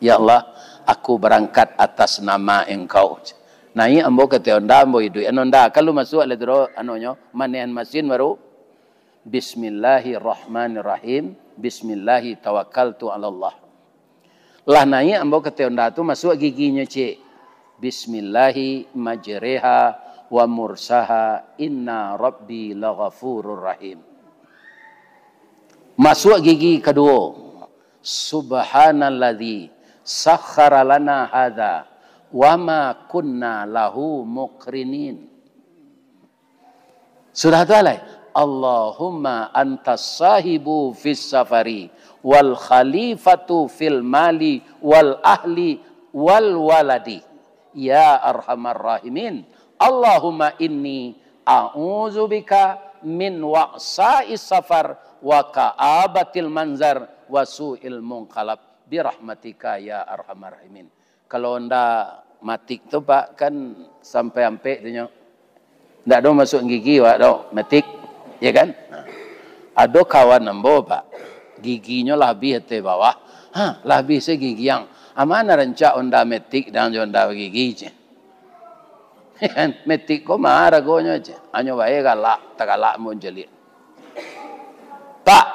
Ya Allah, aku barangkat atas nama Engkau. Naiak ambo ka ateh onda, ambo iduik anonda. Kalu masuak lah tu, anonyo, manehan masin baru, "Bismillahirrahmanirrahim. Bismillahi tawakkaltu alallah." Lah naiak ambo ka ateh onda tu, masuak giginyo ciek. "Bismillahi majreha wa mursaha, inna rabbi laghafurur rahim." Masuak gigi kaduo, "Subhanalladzi sakhkhara lana hadza wa ma kunna lahu muqrinin." Sudah tu alai, "Allahumma antas sahibu fis safari, wal khalifatu fil mali, wal ahli, wal waladi, ya arhamar rahimin. Allahumma inni a'udzubika min wa'sa'is safar, wa ka'abatil manzar, wa su'il munqalab, birahmatika ya arhamar rahimin." Kalau onda matik tu, Pak, kan sampai ampek tu nyo. Ndak ado masuak gigi, Pak, do, matik, ya kan? Nah. Ado kawan ambo, Pak, giginyo lah abih ateh bawah, ha, lah abih se gigi ang. Amana rancak onda matik dan jo onda bagigi, ceh. Kan? Matik ko maha haragonyo, ceh. Hanyo bae galak, tagalak ambo mancaliak. Pak,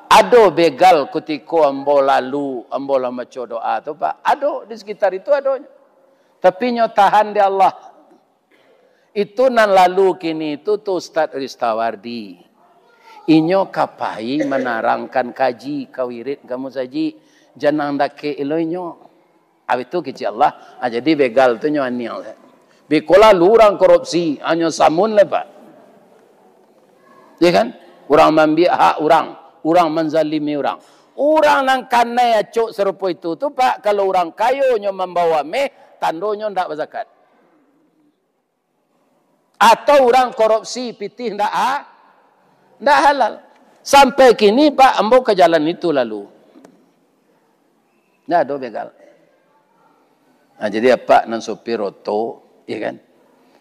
ado begal kutiko ambo lalu, ambo lah maco doa tu, Pak. Ado di sekitar itu adonyo. Tapi nyo tahan dek Allah. Itu nan lalu kini tu, tu Ustaz Ristawardi. Inyo ka pai manarangkan kaji ka wirid ka musajik, jan nan dakek lo inyo. Abih tu kecek Allah, ah, jadi begal tu nyo aniang. Biko lalu urang korupsi, hanyo samun lai, Pak. Ya kan? Urang maambiak hak urang, urang manzalimi urang. Urang nan kanai acok sarupo itu tu, Pak, kalau urang kayo nyo mambawa meh, tandonyo ndak bazakat. Atau urang korupsi pitih ndak ha-, ndak halal. Sampai kini, Pak, ambo ka jalan itu lalu. Ndak ado begal. Nah, jadi apak nan sopir oto, ya kan?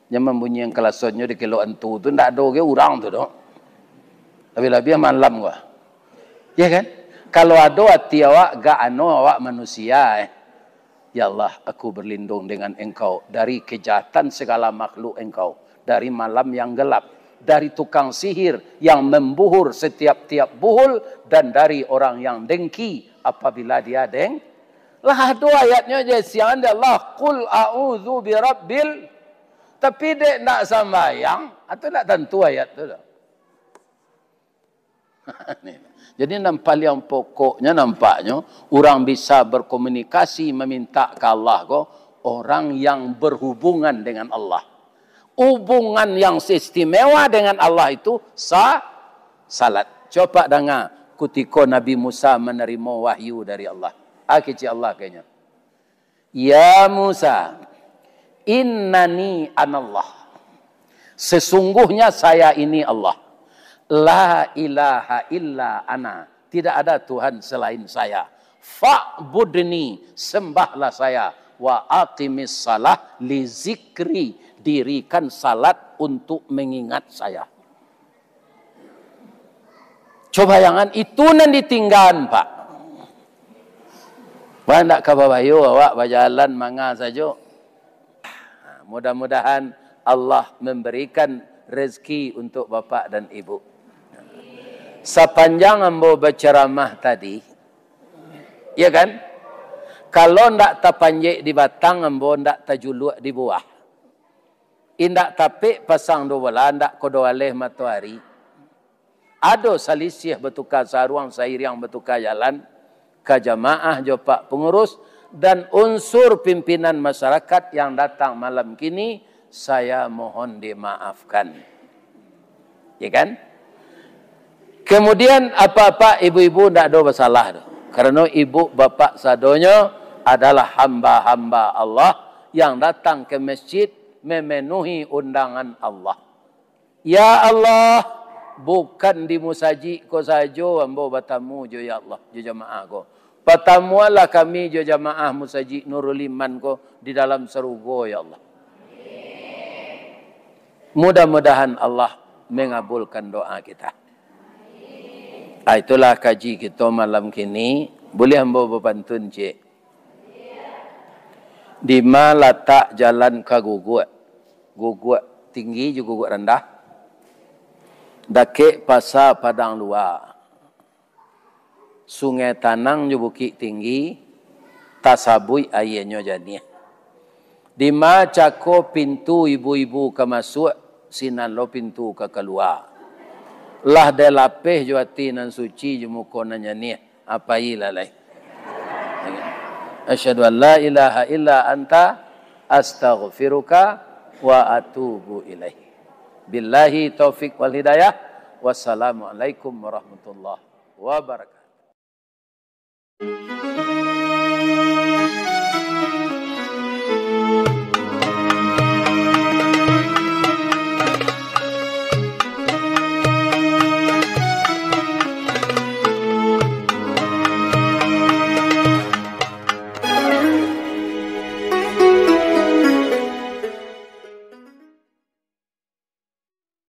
Yang mambunyian klasonnyo di kelok antu tu, ndak ado ge urang tu doh. Labiah-labiah malam ko. Ya kan? Kalau ado ati awak, gak ano awak manusia, eh. Ya Allah, aku berlindung dengan Engkau dari kejahatan segala makhluk Engkau, dari malam yang gelap, dari tukang sihir yang membuhur setiap-tiap buhul, dan dari orang yang dengki apabila dia deng-, lah ado ayatnyo je siang di Allah, "Qul a'udzu birabbil," tapi dek ndak sambayang, atau ndak tantu ayat tu doh. Jadi, nan paliang pokoknyo, nampaknyo, urang bisa berkomunikasi maminta ka Allah ko, orang yang berhubungan dengan Allah. Hubungan yang seistimewa dengan Allah itu sa-, salat. Coba danga, kutiko Nabi Musa manarimo wahyu dari Allah. Ah, kecek Allah kainyo. "Ya Musa, innani anallah. Sesungguhnya saya ini Allah. La ilaha illa ana. Tidak ada Tuhan selain saya. Fa'budni, sembahlah saya. Wa aqimis salah li zikri. Dirikan salat untuk mengingat saya." Coba bayangan, itu nan ditinggaan, Pak. Wah, ndak ka babayo awak bajalan manga sajo. Mudah-mudahan Allah memberikan rezeki untuk bapak dan ibu. Sapanjang ambo bacaramah tadi, ya kan? Kalau ndak tapanjek di batang, ambo ndak tajuluak di buah. Indak tapek pasang duo bola, ndak kodo aleh matoari. Ado salisih batuka saruang, sairiang batuka jalan, ka jamaah jo pak pangurus, dan unsur pimpinan masyarakat yang datang malam kini, saya mohon dimaafkan. Ya kan? Kemudian, apak-apak, ibu-ibu, ndak ado basalah tu. Karano ibu bapak sadonyo adalah hamba-hamba Allah yang datang ke masjid memenuhi undangan Allah. Ya Allah, bukan di musajik ko sajo ambo batamu jo, ya Allah, jo jamaah ko. Patamuanlah kami jo jamaah musajik Nurul Iman ko di dalam sarugo, ya Allah. Mudah-mudahan Allah mengabulkan doa kita. Ah, itulah kaji kito malam kini. Buliah ambo bapantun, cik? Dima latak jalan ka Guguak? Guguak Tinggi jo Guguak Randah. Dakek Pasa Padang Lua. Sungai Tanang jo Bukik Tinggi, tasabuik aianyo janiah. Dima cako pintu ibu-ibu ka masuak, sinan lo pintu ka kalua. Lah dek lapeh jo ati nan suci jo muko nan janiah, apai lah lai. Asyhadu an la ilaha illa anta, astaghfiruka wa atubu ilaik. Billahi taufik wal hidayah. Wassalamualaikum warahmatullahi wabarakatuh.